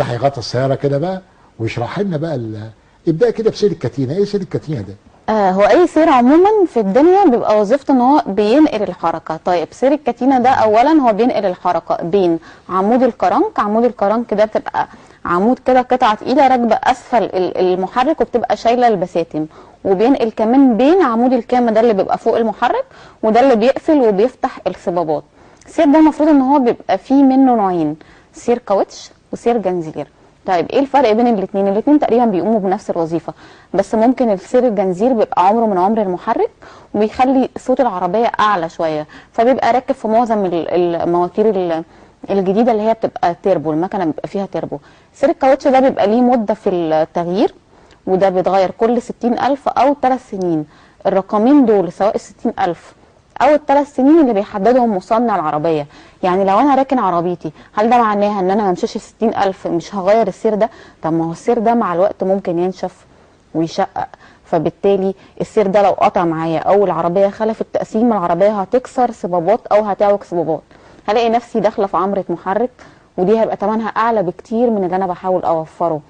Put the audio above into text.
افتحي غطا السيارة كده بقى واشرحي لنا بقى ابدأ كده بسير الكتينه. ايه سير الكتينه ده؟ هو اي سير عموما في الدنيا بيبقى وظيفته ان هو بينقل الحركة. طيب سير الكتينه ده اولا هو بينقل الحركة بين عمود الكرنك، عمود الكرنك ده بتبقى عمود كده قطعه تقيلة راكبه اسفل المحرك وبتبقى شايله البساتم، وبينقل كمان بين عمود الكامه ده اللي بيبقى فوق المحرك وده اللي بيقفل وبيفتح الصبابات. السير ده المفروض ان هو بيبقى فيه منه نوعين، سير كاوتش وسير جنزير. طيب ايه الفرق بين الاثنين؟ الاثنين تقريبا بيقوموا بنفس الوظيفة، بس ممكن السير الجنزير بيبقى عمره من عمر المحرك وبيخلي صوت العربية اعلى شوية، فبيبقى راكب في معظم المواتير الجديدة اللي هي بتبقى تيربو، المكنه بيبقى فيها تيربو. سير الكاوتش ده بيبقى ليه مده في التغيير، وده بيتغير كل 60,000 او 3 سنين. الرقمين دول سواء 60,000 او ال3 سنين اللي بيحددهم مصنع العربية. يعني لو انا راكن عربيتي هل ده معناها ان انا ما همشيش 60,000 مش هغير السير ده؟ طب ما هو السير ده مع الوقت ممكن ينشف ويشقق، فبالتالي السير ده لو قطع معايا او العربية خلفت تقسيم العربية هتكسر صبابات او هتعوج صبابات، هلاقي نفسي داخله في عمره محرك، ودي هيبقى ثمنها اعلى بكتير من اللي انا بحاول اوفره.